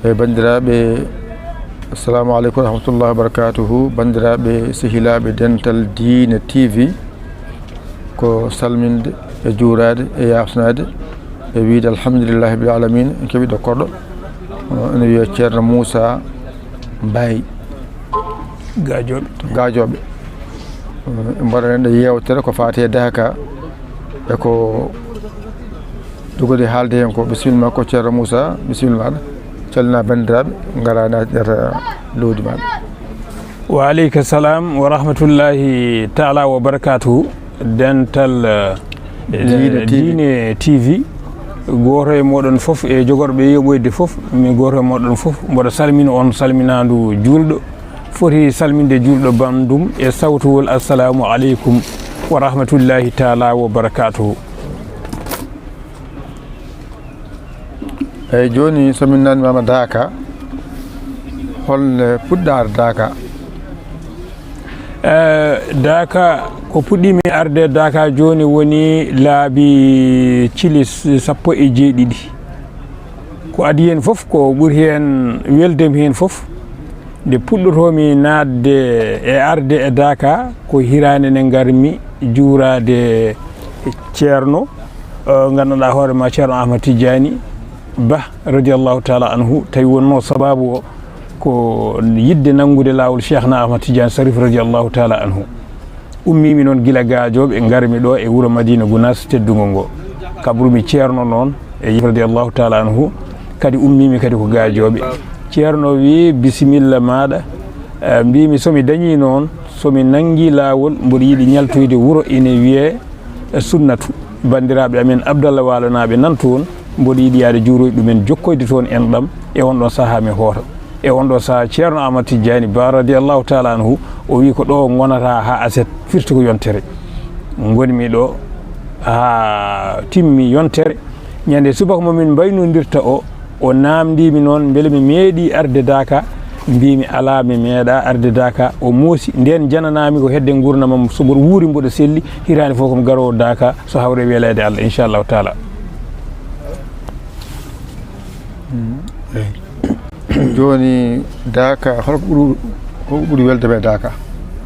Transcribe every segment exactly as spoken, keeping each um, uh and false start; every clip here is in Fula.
E banndiraaɓe, assalamu aleykum wa rahmatullahi wa barakatuhu. Banndiraaɓe, sehilaaɓe Dental Diine T V, ko salminde e juuraade e yaafnaade e wiyde alhamdulillahi rabbil alamin. En keɓii ɗo korɗo, ene wiyee Ceerno Muusa Mbaye. Gaajooɓe. Gaajooɓe. Eh, mbaɗa en ɗo yeewtere ko faati e Daaka e ko jogori haalde heen ko. Bisimilla ma ko Ceerno Muusa, bisimilla maaɗa. Calmina banndiraaɓe, ngara naatira lowdi maaɗa. Wa aleyka salam wa rahmatullahi taala wa barakatuhu. Dental, eh, Diine eh, T V. Diine T V. Gooto e mooɗon fof e jogorɓe yoɓoyde fof, mi gooto e mooɗon fof, mboɗo salmina on salminaandu juulɗo, foti salminde juulɗo banndum e sawtowol, assalamu aleykum wa rahmatullahi taala wa barakatuhu. Eyi, jooni, so min naatniima Daaka, holno puɗɗaare Daaka? Eh, Daaka, ko puɗɗiimi arde Daaka jooni woni laabi cili s-, sappo e jeeɗiɗi. Ko adii heen fof, ko ɓuri heen weldemi heen fof, nde puɗɗotoomi naatde e arde e Daaka, ko hiraande nde ngarmi juuraade Ceerno, eh, nganndanɗaa hoore ma, Ceerno Ahmad Tijjaani Bah, radiyallahu taala anhu, tawi wonnoo sabaabu o ko yiɗde nanngude laawol Cheikhna Ahmad Tijjaani Sarif, radiyallahu taala anhu. Ummiimi noon gila Gaajooɓe, ngarmi ɗo e wuro Madiina Gunaas teddungo ngo. Kabrumi Ceerno noon e yimɓe, radiyallahu taala anhu, kadi ummiimi kadi ko Gaajooɓe. Ceerno wii, "Bisimilla maaɗa." Eh, mbiimi, "So mi dañii noon, so mi nanngii laawol, mboɗo yiɗi ñaltoyde wuro ine wiyee, eh, Sunnatu. Banndiraaɓe amen Abdallah Waalanaaɓe nan toon, mboɗo yiɗi yahde juuroyde ɗumen, jokkoyde toon enɗam." E on ɗon sahaa mi hoota. E on ɗo sahaa, Ceerno Ahmad Tijjaani Bah, radiyallahu taala anhu, o wii, "Ko ɗo ngonata haa aset," firti ko yontere. Ngonmi ɗo haa timmi yontere. Ñande subaka mo min mbaynondirta o, o naamndiimi noon mbele mi meeɗii arde Daaka. Mbiimi, "Alaa, mi meeɗaa arde Daaka." O moosi. Ndeen jananaami ko hedde nguurndam am, so mboɗo wuuri, mboɗo selli, hitaande fof ko mi garoowo Daaka, so hawre weleede Allah, inchallahu taala. Mm, eyi. Jooni, Daaka, hol ko ɓuri, ko ɓuri welde mi e Daaka?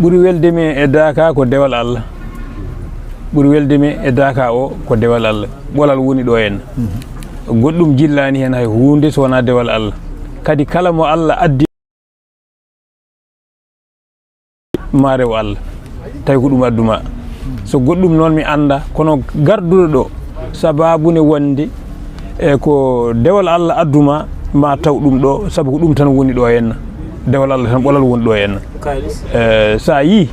Ɓuri welde mi e Daaka ko dewal Allah. Ɓuri welde mi e Daaka o ko dewal Allah. Ɓolal woni ɗo en. Mhm. Goɗɗum jillaani heen hay huunde so wonaa dewal Allah. Kadi kala mo Allah addi ma rew Allah, tawi ko ɗum adduma. So goɗɗum noon mi annda, kono garduɗo ɗo, sababu ne wonde e ko dewal Allah adduma, ma taw ɗum ɗo, sabu ko ɗum tan woni ɗo henna. Dewal Allah tan ɓolal woni ɗo henna. Eh, sa yii,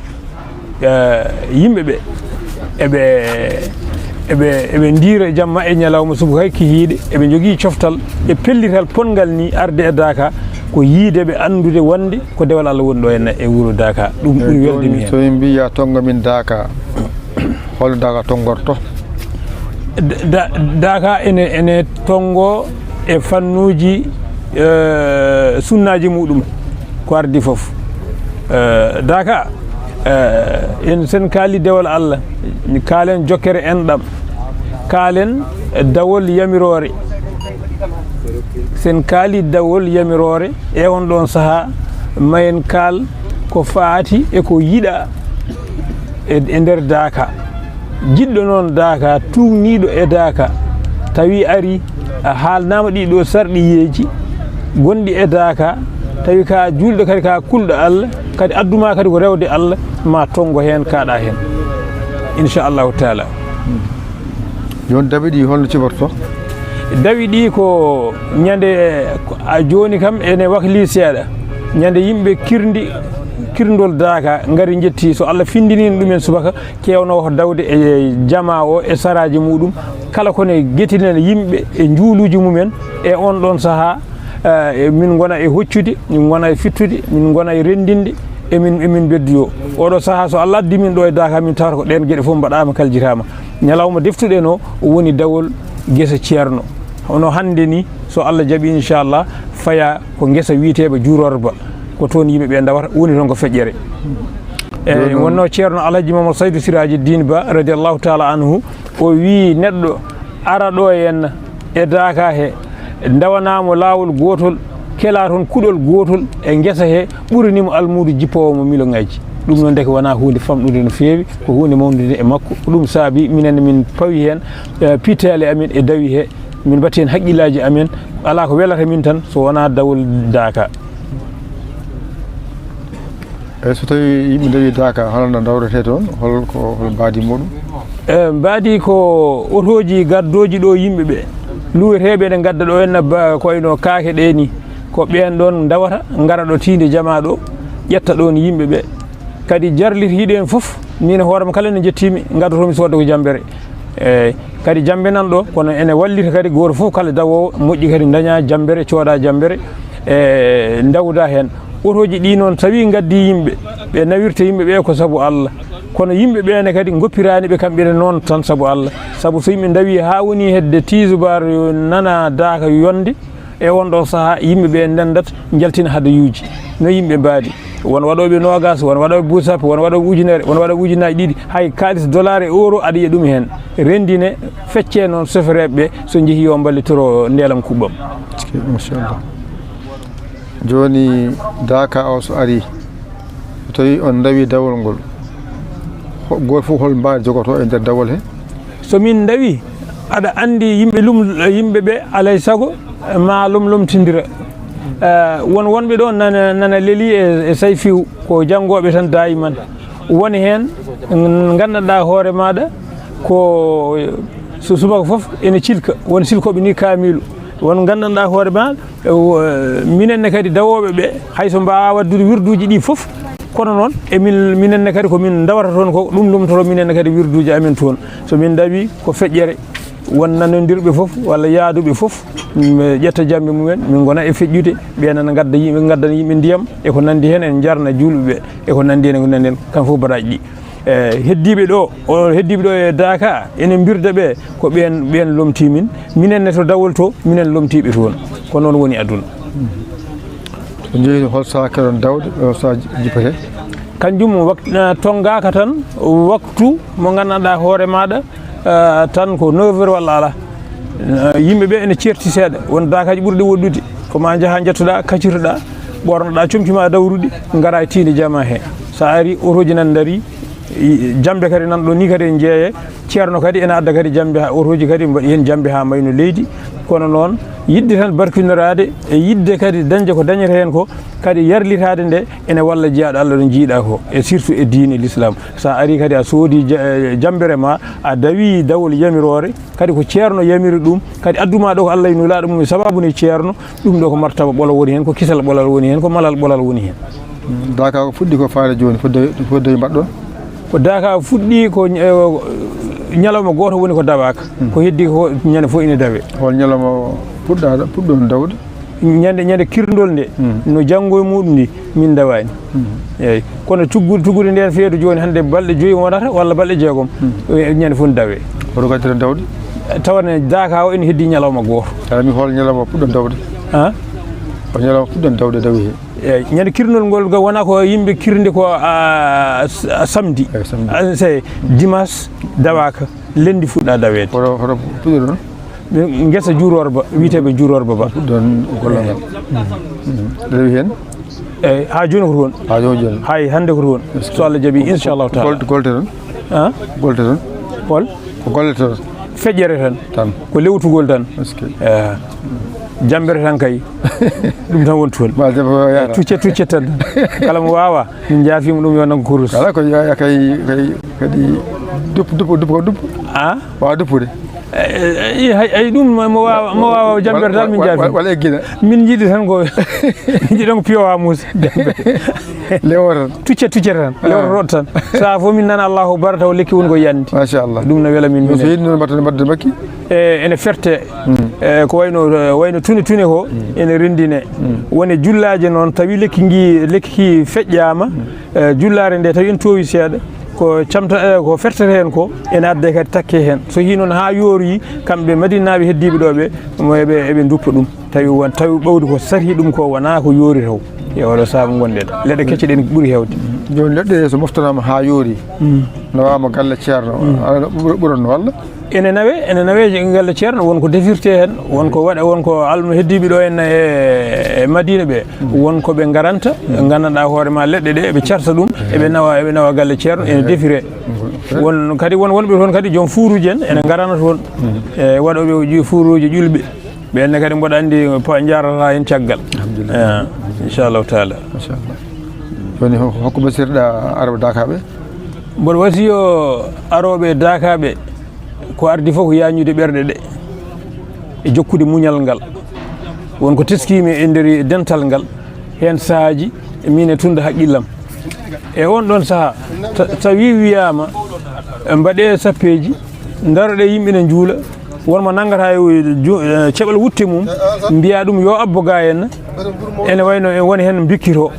eh, yimɓe ɓe, eɓe, eɓe, eɓe ndiira jamma e ñalawma, subaka e kikiiɗe, eɓe njogii coftal e pellital ponngal ni arde e Daaka, ko yiide ɓe anndude wonde ko dewal Allah woni ɗo henna e wuro Daaka. Ɗum ɓuri welde mi heen. So min mbii ya tonngo min Daaka, holno Daaka tonngorto? Da-, da-, Daaka ene, ene tonngo e fannuuji, eh, sunnaaji muɗum ko ardi fof. Eh, Daaka, eh, en sen kaali dewal Allah, kaalen jokkere enɗam, kaalen dawol yamiroore. Sen kaali dawol yamiroore e on ɗon sahaa, ma en kaal ko faati e ko yiɗaa e, e nder Daaka. Jiɗɗo noon Daaka, tuugniiɗo e Daaka, tawi ari a haalnaama ɗii ɗo sarɗiyeeji gonɗi e Daaka, tawi ka juulɗo kadi, ka kulɗo Allah, kadi adduma kadi ko rewde Allah, ma tonngo heen, kaaɗa heen. Inchallahu taala. Jooni dawi ɗi holno ciborto? Dawi ɗi ko ñande, a jooni kam ene wakli seeɗa. Ñande yimɓe kirndi, kirndol Daaka ngari njetti, so Allah findinino ɗumen subaka, keewno ko dawde e jamaa o e saraaji muɗum, kala ko ne getinen yimɓe e njuuluuji mumen e on ɗon sahaa, eh, min ngona e hoccude, min ngona e fittude, min ngona e renndinde, emin, emin mbeddoyoo. Oɗo sahaa so Allah addi min ɗo e Daaka, min tawata ko ɗeen geɗe fof mbaɗaama, kaljitaama. Ñalawma deftuɗen o, o woni dawol ngesa Ceerno. Hono hannde ni, so Allah jaɓi, inchallah, faya ko ngesa wiyeteeɓe Juurorba. Ko toon yimɓe ɓe ndawata, woni toon ko feƴƴere. Eyi, wonnoo Ceerno Alhaji Mamadou Saydou Siraji Dine Ba, radiallahu taala anhu, o wii neɗɗo ara ɗo e henna e Daaka he, ndawanaamo laawol gootol, Kela toon kuɗol gootol e ngesa he ɓurani mo almuudo jippoowo mo miliyoŋaaji. Ɗum noon ndeke wonaa huunde famɗunde no feewi, ko huunde mawndude e makko. Ko ɗum saabi minen min pawi heen, eh, pittaali amen e dawi he, min mbaɗti heen haqqillaaji amen. Alaa ko welata min tan so wonaa dawol daaka. Eyi, so tawii yimɓe ndawii daaka, hol no ndawretee toon? Hol ko, hol mbaadi muɗum? E mbaadi ko otooji gardooji ɗo yimɓe ɓe, luweteeɓe ene ngadda ɗo henna ba, ko wayno kaake ɗe ni. Ko ɓeen ɗoon ndawata, ngara ɗo tiinde jamaa ɗo, ƴetta ɗoon yimɓe ɓe. Kadi jarlitiiɗo heen fof, miin e hoore am kala nde njettiimi, ngaddoto-mi soodde ko jammbere. Eeyi, kadi jammbe nan ɗo, kono ene wallita kadi gooto fof kala dawoowo moƴƴi kadi daña jammbere, cooda jammbere, e ndawda heen. Otooji ɗi noon, tawi ngaddi yimɓe, ɓe nawirta yimɓe ɓe ko sabu Allah. Kono yimɓe ɓe ne kadi ngoppiraani ɓe kamɓe ne noon tan sabu Allah. Sabu so yimɓe ndawi haa woni hedde tiisubaar yo nana daaka yonde, e on ɗo sahaa yimɓe ɓe ndendat njaltina hadayuuji. No yimɓe mbaadi. Won waɗooɓe noogas, won waɗooɓe buuɗi sappo, won waɗooɓe ujunere, won waɗooɓe ujunnaaji ɗiɗi. Hay kaalis dollar e euro aɗa yiya ɗum heen. Renndine, feccee noon sofereeɓe ɓe, so njehii yo mballitoro ndeelam kuɓɓam. Machallah. Jooni, daaka o so arii, so tawii on ndawii dawol ngol, ho-, gooto fof hol mbaadi jogotoo e nder dawol he? So min ndawii, aɗa anndi yimɓe lum-, yimɓe ɓe alay sago ma lomlomtindira. Eh, won wonɓe ɗo nana, nana leli e, e sayfiw, ko janngooɓe tan daayiman. Won heen, mm, nganndanɗaa hoore maaɗa ko so subaka fof ene cilka, won cilkooɓe ni kaamiilu. Won nganndanɗaa hoore ma, e wo-, minen ne kadi dawooɓe ɓe, hay so mbaawaa waɗdude wirduuji ɗi fof, kono noon e min, minen ne kadi ko min ndawata toon ko ɗum lomtoro minen ne kadi wirduuji amen toon. So min ndawii ko feƴƴere, won nanondirɓe fof walla yaaduɓe fof, min ƴetta jammbe mumen, min ngona e feƴƴude, ɓe nana ngadda yimɓe, ngaddana yimɓe ndiyam, e ko nanndi heen, en njarna juulɓe ɓe, e ko nanndi heen, e ko nanndi heen, kam fof baraaji ɗi. E heddiiɓe ɗo, o heddiiɓe ɗo e Daaka, ene mbirda ɓe, ko ɓeen, ɓeen lomtii min. Minen ne to dawol to, minen lomtii ɓe toon. Ko noon woni aduna. So njehii hol sahaa keɗon dawde, hol sahaa jippetee? Kanjum wak-, eh, tonngaaka tan, waktu mo nganndanɗaa hoore maaɗa, eh, tan ko neuf heures walla alaa. Eh, yimɓe ɓe ene ceerti seeɗa, won daakaaji ɓurɗi woɗɗude. Ko ma njaha njettoɗaa, kacirtoɗaa, ɓoornoɗaa comci ma dawruɗi, ngara e tiinde jamaa he. So a arii, otooji nan ndarii, i-, jamɓe kadi nan ɗo ni kadi en jeeye. Ceerno kadi ene adda kadi jamɓe ha, otooji kadi mbaɗi heen jamɓe ha mayno leydi. Kono noon, yiɗde tan barkinoraade e yiɗde kadi dañde ko dañata heen ko, kadi yarlitaade nde ene walla jiyaaɗo Allah ɗo njiiɗaa ko, e surtout e diine l'islam. So a arii kadi a soodii ja-, jammbere ma, a dawii dawol yamiroore, kadi ko ceerno yamiri ɗum, kadi addu ma ɗo ko Allah e nulaaɗo mum e sabaabu ne ceerno, ɗum ɗo ko martaba ɓolo woni heen, ko kisal ɓolal woni heen, ko malal ɓolal woni heen. Daaka ko fuɗɗi ko faade jooni, fodde, fodde mbaɗɗon? Ko Daaka fuɗɗi ko, eh, ñalawma gooto woni ko dawaaka. Hmm. Ko heddi ko ñande fof ina dawe. Hol ñalawma puɗɗa-, puɗɗon dawde? Ñande, ñande kirndol nde, hmm, no janngo e muɗum ndi, min dawaani. Hmm. Eeyi. Kono tuggude, tuggude ndeen feedo jooni hannde balɗe joyi wonata walla balɗe jeegom. Hmm. Eh, ñande fof ne dawe. Hoto gaddata dawde? Tawa ne Daaka o ene heddi ñalawma gooto. Aɗa mi hol ñalawma puɗɗon dawde? Ha? Ko ñalawma puɗɗon dawde dawi he? Eeyi, ñande kirnol ngol ga wona ko yimɓe kirnde ko, a, s-, a, samedi. Eeyi, samedi. A, sey, dimanche dawaaka, lendi fuɗɗa daweede. Hoto, hoto puɗɗoɗon? Ɓe ngesa Juurorba, wiyeteeɓe Juurorba Ba. Puɗɗon gollal ngal. Mm. Rewi heen? Eeyi, haa jooni ko toon. Haa jooni, jooni. Hay hannde ko toon. Est-ce que so Allah jaɓi, inchallahu taala. Golte, golte toon? Ha? Golte toon? Hol? Ko golle toon? Feƴƴere tan. Tan. Ko lewtugol tan. Est-ce que? Eh, jammbere tan kay. Ɗum tan woni toon. Ma debbo o yaara. Eh, tucce, tucce tan. Kala mo waawa, min njaafiima ɗum yo nanngu kurus. Alaa ko yaaya kay, kay, kadi duppu, duppu, duppu ko duppu. Ah? Waawa duppude. Eh, eh, hay, hay ɗum mo, mo waawa, mo waawa jammbere tan min njaafi. Wa-, wa-, wala e Gine. Min njiɗi tan ko, min njiɗi tan ko piyowa Moussa. Lewo tan. Tucce, tucce tan. Ah. Lewtoto tan. Sahaa fof min nana Allahu akbar taw lekki woni ko yandi. Machallah. Ɗum no wela min. So minen. Yiɗi noon mbaɗta, mbaɗta makki? E, ene ferte. Mm. E, ko wayno, e, wayno tune tune ko, mm, ene renndine. Mm. Wone jullaaje noon, tawi lekki ngi, lekki ki feƴƴaama, mm, e, jullaare nde tawi en toowi seeɗa, ko camta, e, ko fertata heen ko, ene adda kadi takke heen. So yii noon haa yoori, kamɓe Madinaaɓe heddiiɓe ɗo ɓe, mo eɓe, eɓe nduppa ɗum. Tawi won, tawi ɓawdi ko sati ɗum ko wonaa ko yoori taw. E oɗo sahaa mo ngonɗen. Leɗɗe kecce ɗen ɓuri heewde. Jooni leɗɗe so moftanaama haa yoori, mm, nawaama galle ceerno, mm, aɗa ɓur-, ɓuranno walla? Ene nawe, ene nawe galle Ceerno, won ko defirte heen, won ko waɗa, won ko alma heddiiɓe ɗo en e, e Madina ɓe, won ko ɓe ngaranta, ɓe nganndanɗaa hoore ma leɗɗe ɗe, ɓe carta ɗum, eɓe nawa, eɓe nawa galle Ceerno, ene defire. Won kadi, won wonɓe toon kadi, joom fuuruuji en, ene ngarana toon, e waɗooɓe ji-, fuuruuji ƴulɓe. Ɓeen ne kadi mboɗo anndi pa-, njaarata heen caggal. Alhamdulillah. Eh, inchallahu taala. Machallah. Jooni ho-, hokko basirɗa arɓe Daakaaɓe? Mboɗo wasiyo arooɓe Daakaaɓe ko ardi fof ko yaañude ɓerɗe ɗe e jokkude muñal ngal. Won ko teskiimi e nder dental ngal, heen sahaaji min e tunda haqqillam. E on ɗon sahaa, ta-, tawi wiyaama, mbaɗee sappeeji, ndaroɗee yimɓe ne njuula, won mo nanngata e ju-, e ceɓal wutte mum, mbiya ɗum yo abbo ga en, ene wayno en woni heen mbikkito,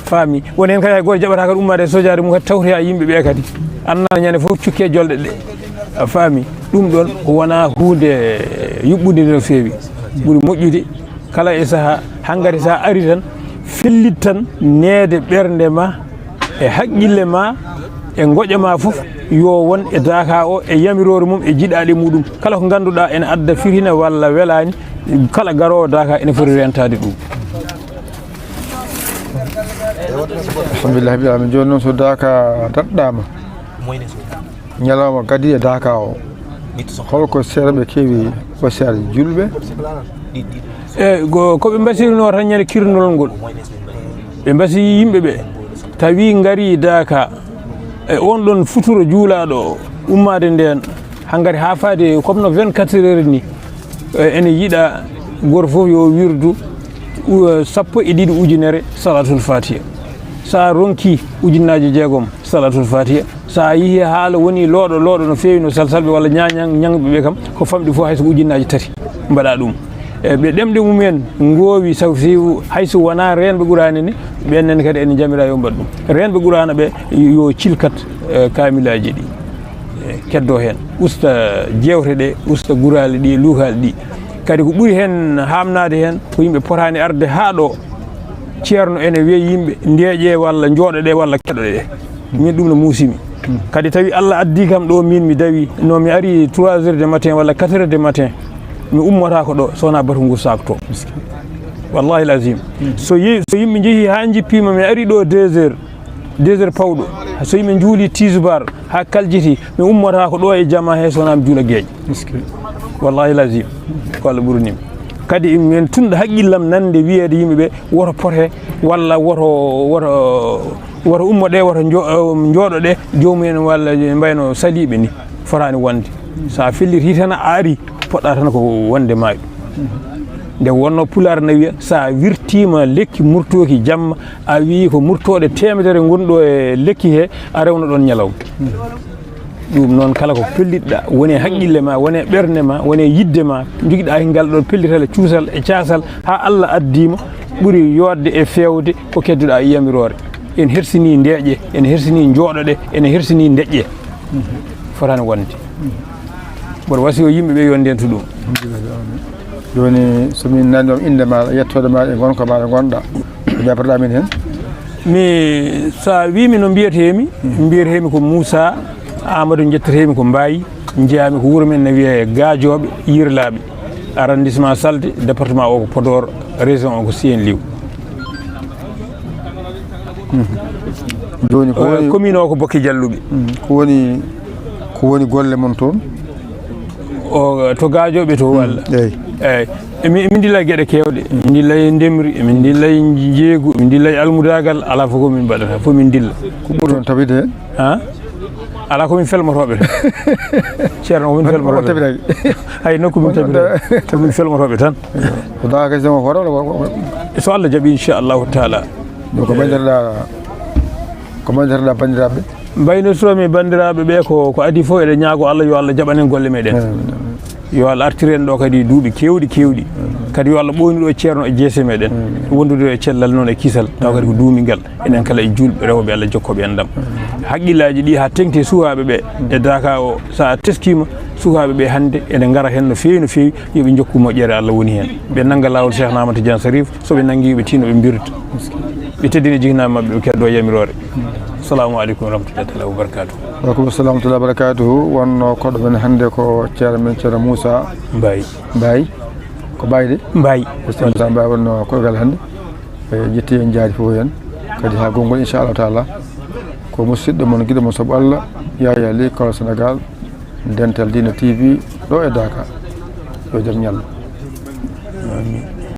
faami. Woni heen kadi hay gooto jaɓata kadi ummaade e sojaade mum kadi tawtoya yimɓe ɓe kadi. Annaa ñande fof cukke jolɗe ɗe, a faami. Ɗum ɗon wona huunde yuɓɓunde no feewi. Ɓuri moƴƴude kala e sahaa, hanngadi sa ari tan, fellit tan neede ɓernde ma e haqqille ma e ngoƴa ma fof, yo won e Daaka o e yamiroore mum e jiɗaaɗe muɗum. Kala ko ngannduɗaa ene adda firina walla welaani, kala garoowo Daaka ene foti rentaade ɗum. Alhamdulillah rabbil alamin. Jooni noon so Daaka daɗɗaama, ñalawma kadi e Daaka o, holko seeɗa ɓe keewi wasiyaade julɓe? E ko, ko ɓe mbasirnoo tan ñande kirnol ngol. Ɓe mbasi yimɓe ɓe, tawi ngari Daaka e on ɗon futuro juulaaɗo ummaade ndeen, hanngadi haa faade comme no vingt-quatre heures ni, e, ene yiɗa gooto fof yo wirdu u-, sappo e ɗiɗi ujunere Salatul Fatiha. Sa ronki ujunnaaji jeegom Salatul Fatiha, sa yihi haala woni looɗo, looɗo no feewi, no salsalɓe walla ñañaŋ-, ñaŋɓe ɓe kam, ko famɗi fof hay so ko ujunnaaji tati mbaɗa ɗum. E ɓe ɗemɗe mumen ngoowi, saw si hay so wona reenɓe Quraana ne, ɓen nen kadi ene jamira yo mbaɗ ɗum. Reenɓe Quraana ɓe yo cilkat, e, kaamilaaji ɗi, e, keddo heen, usta jeewte ɗe, usta guraali ɗi, luukaali ɗi. Kadi ko ɓuri heen haamnaade heen ko yimɓe potaani arde haa ɗo, Ceerno ene wiya yimɓe ndeeƴe walla njooɗoɗe walla keɗoɗe. Min ɗum no muusimi. Kadi tawi Allah addi kam ɗo min mi dawi, no mi ari trois heures de matin walla quatre heures de matin, mi ummata ko ɗo, so wona batu ngu saakto. Wallahi lazim. So yi-, so yimɓe njehi haa njippima, mi ari ɗo deux heures, deux heures pawɗo. So yimɓe njuuli tisubar haa kaljiti, mi ummata ko ɗo e jama he, so wona mi juula geeƴ. Wallahi lazim. Ko Allah ɓurunimi. Kadi min tunda haqqillam nande wiyeede yimɓe ɓe woto pote walla woto, woto, woto ummoɗe, woto njo-, njooɗoɗe, joomumen walla mbayno saliiɓe ni. Fotaani wonde. Sa felliti tan a ari, poɗɗa tan ko wonde maayo. Nde wonno Pulaar na wiya, sa wirtiima lekki murtooki jamma, a wii ko murtooɗe teemedere ngonɗo e lekki he, a rewno ɗon ñalawma. Ɗum noon, kala ko pellitɗa, woni e haqqille ma, woni e ɓernde ma, woni e yidde ma, jogiɗa e ngal ɗon pellitale, cuusal e caasal, haa Allah addima, ɓuri yooɗde e feewde ko kedduɗa e yamiroore. En hersini ndeeƴe, en hersini njooɗoɗe, en hersini ndeƴƴe. Fotaani wonde. Mboɗo wasiyo yimɓe ɓe yo ndentu ɗum. Jooni, so min nani ɗon innde ma, yettoode ma e ngonka ma ɗo ngonɗa, ko jaborɗa min heen? Mi, sa wiimi no mbiyetemi, mbiyetemi ko Moussa Amadou, njettetemi ko Mbayi, jeeyami ko wuro men ne wiyee Gajooɓe Yirlaaɓe, arrondissement Salde, département o ko Podor, région o ko Saint-Louis. Jooni ko Eh, woni, commune o ko Bokke Jalluɓe. Mm, ko woni, ko woni golle mon toon? O, to Gajooɓe to walla? Eyi. Eyi. Emin, emin ndilla geɗe keewɗe. Emin ndilla e ndemri, emin ndilla e njeeygu, emin ndilla e almudaagal, alaa fof ko min mbaɗata, fof min ndilla. Ko ɓuri on tabide heen? Ha? Alaa ko min felmotooɓe tan. Ceerno, ko min On, on felmotooɓe tan. Tabiraki. Hay nokku min tabiraki. Ko min felmotooɓe tan. Ko Daaka kadi mo hoto walla ko, ko, ko So Allah jaɓi, inchallahu taala. Ko mbaɗirɗa, ko mbaɗirɗa banndiraaɓe? Mbaynotiroomi banndiraaɓe ɓe ko, ko adii fof eɗen ñaago Allah yo Allah jaɓan en golle meɗen. Amin, amin. Yo Allah artir en ɗo kadi duuɓi keewɗi, keewɗi. Kadi yo Allah ɓooynu ɗo Ceerno e jeese meɗen. Amin. Wondude e cellal noon e kisal. Tawa kadi ko duumingal. Enen kala e juulɓe rewɓe Allah jokkooɓe enɗam. Haqqillaaji ɗi haa teŋti e sukaaɓe ɓe e Daaka o, so a teskiima, sukaaɓe ɓe hannde ene ngara heen no feewi, no feewi, yo ɓe njokku moƴƴere Allah woni heen. Ɓe nannga laawol Cheikh Ahmad Tidiane Sarif, so ɓe nanngi yo ɓe tiino ɓe mbirta. Ɓe teddina jiknaaɓe maɓɓe, ɓe keddo yamiroore. Assalamu aleykum wa rahmatullahi taala wa barakatuh. Waleykum salam wa rahmatullahi wa barakatuh. Wonno koɗo men hannde ko ceerno men, ceerno Moussa Mbaye. Mbaye. Ko Baye de? Mbaye. Moussa Mbaye wonno koɗgal hannde. E ƴetti en jaari fof en. Kadi haa gonngol, inchallahu taala. Ko musidɗo mon, giɗo mon sabu Allah, Yaya Ly, Kawla Sénégal, Dental Dina T V, ɗo e Daaka. Yo jam ñallu. Amin.